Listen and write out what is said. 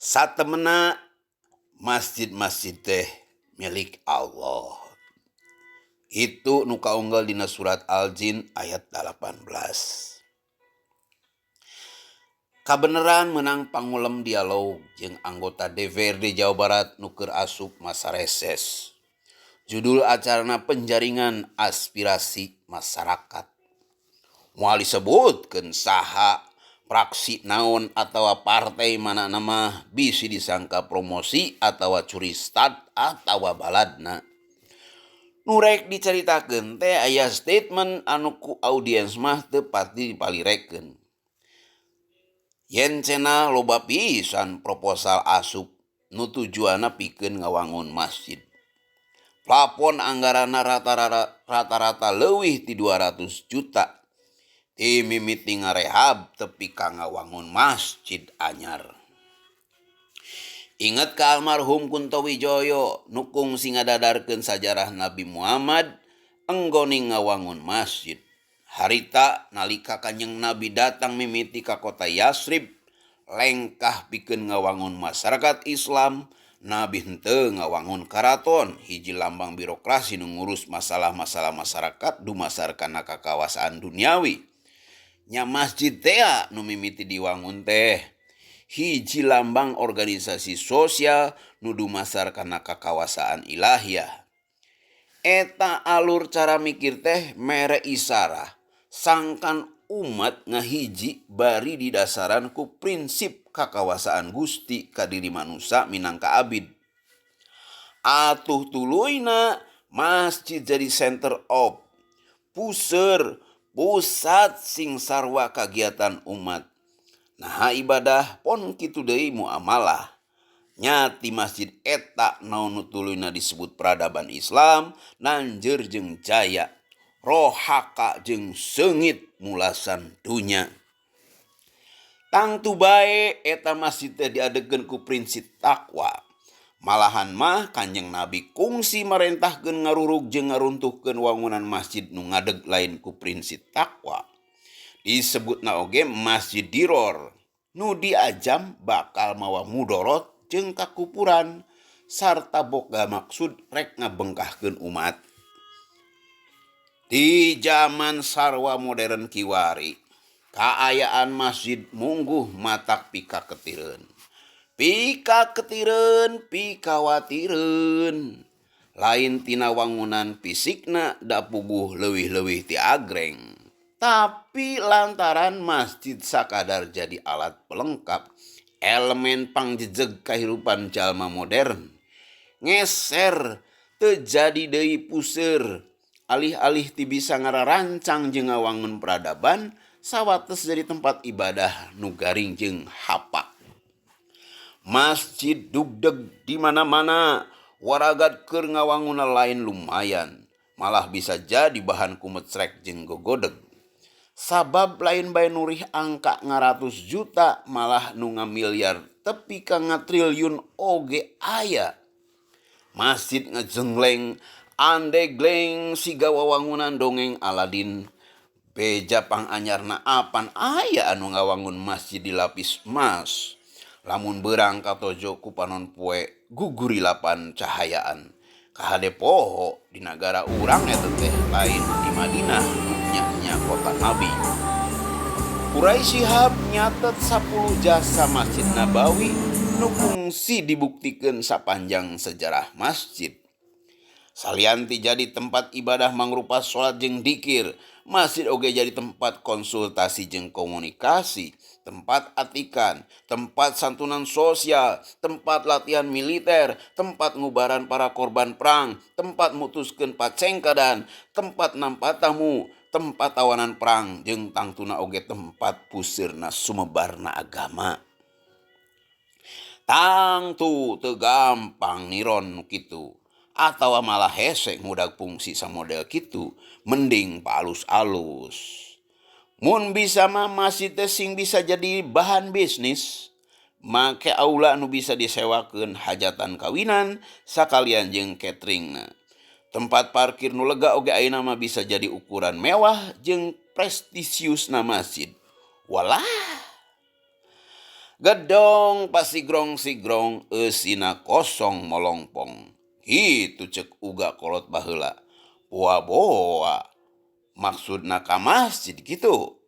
Satemena masjid-masjid teh milik Allah. Itu nu kaunggal dina surat Al-Jin ayat 18. Kabeneran menang pangulem dialog jeung anggota DPRD Jawa Barat nu keur asup masa reses. Judul acarana penjaringan aspirasi masyarakat. Moal disebutkeun saha, fraksi naon atawa partai mana nama, bisi disangka promosi atawa curi start atawa baladna. Nu rek dicaritakeun teh aya statement anu ku audiens mah teu pati dipalirekeun. Yen cenah loba pisan proposal asup nu tujuanna pikeun ngawangun masjid. Plafon anggaranna rata-rata leuwih ti 200 juta. Ti mimiti ngarehab tepi ka ngawangun masjid anyar. Inget ka almarhum Kunto Wijoyo nu kungsi ngadadarkeun sajarah Nabi Muhammad enggoning ngawangun masjid. Harita nalika Kanjeng Nabi datang mimiti ka kota Yasrib lengkah pikeun ngawangun masyarakat Islam, Nabi henteu ngawangun karaton, hiji lambang birokrasi nu ngurus masalah-masalah masyarakat dumasar kana kakawasaan duniawi. Nya masjid tea nu mimiti diwangun teh hiji lambang organisasi sosial nu dumasar kana kakawasaan ilahiyah. Eta alur cara mikir teh mere isarah sangkan umat ngahiji bari didasaran ku prinsip kakawasaan Gusti ka diri manusa minangka abid. Atuh tuluyna masjid jadi center of puseur, pusat sing sarwa kagiatan umat. Naha ibadah pon kitu deui muamalah. Nya ti masjid eta naon nu tuluyna disebut peradaban Islam nanjeur jeung jaya, rohaka jeung seungit mulasan dunya. Tangtu bae eta masjid teh diadegkeun ku prinsip takwa. Malahan mah Kanjeng Nabi kungsi marentahkeun ngarurug jeung ngaruntuhkeun wangunan masjid nu ngadeg lain ku prinsip takwa. Disebutna oge Masjid Diror nu diajam bakal mawa mudorot jeung kakupuran sarta boga maksud rek ngabengkahkeun umat. Di zaman sarwa modern kiwari, kaayaan masjid mungguh matak pikaketireun. Pikaketireun, pikawatireun. Lain tina wangunan fisikna da puguh leuwih-leuwih ti agreng. Tapi lantaran masjid sakadar jadi alat pelengkap, elemen pangjejeg kahirupan jalma modern. Ngeser teu jadi deui puseur, alih-alih ti bisa ngararancang jeung ngawangun peradaban, sawates jadi tempat ibadah nu garing jeung hapak. Masjid dugdeg di mana-mana, waragat keur ngawangunna lain lumayan, malah bisa jadi bahan kumecrek jeung gogodeg. Sabab lain bae nurih angka ngaratus juta, malah nu ngamiliar tepi ka ngatriliun oge aya. Masjid ngejenggleng, andegleng siga wawangunan dongeng Aladin. Beja panganyarna apan aya anu ngawangun masjid dilapis emas. Lamun beurang katojo ku panon poe gugurilapan cahayaan. Kahade poho di nagara urang eta teh lain di Madinah nu nya-nya kota Nabi. Quraisy Shihab nyatet 10 jasa Masjid Nabawi nu kungsi dibuktikeun sapanjang sejarah masjid. Salian ti jadi tempat ibadah mangrupa salat jeung dikir, masjid oge jadi tempat konsultasi jeung komunikasi, tempat atikan, tempat santunan sosial, tempat latihan militer, tempat ngubaran para korban perang, tempat mutuskeun pacengkadan, tempat nampa tamu, tempat tawanan perang, jeung tangtuna oge tempat puseurna sumebarna agama. Tangtu teu gampang niron nu kitu, atawa malah hese ngudag fungsi samodel kitu, mending paalus-alus. Mun bisa mah masjid teh sing bisa jadi bahan bisnis, make aula nu bisa disewakeun hajatan kawinan sakalian jeung cateringna. Tempat parkir nu lega oge ayeuna mah bisa jadi ukuran mewah jeung prestisiusna masjid. Walah. Gedong pasigrong-sigrong eusina kosong molongpong. Kitu cek uga kolot baheula. Boa-boa. Maksudna ka masjid kitu.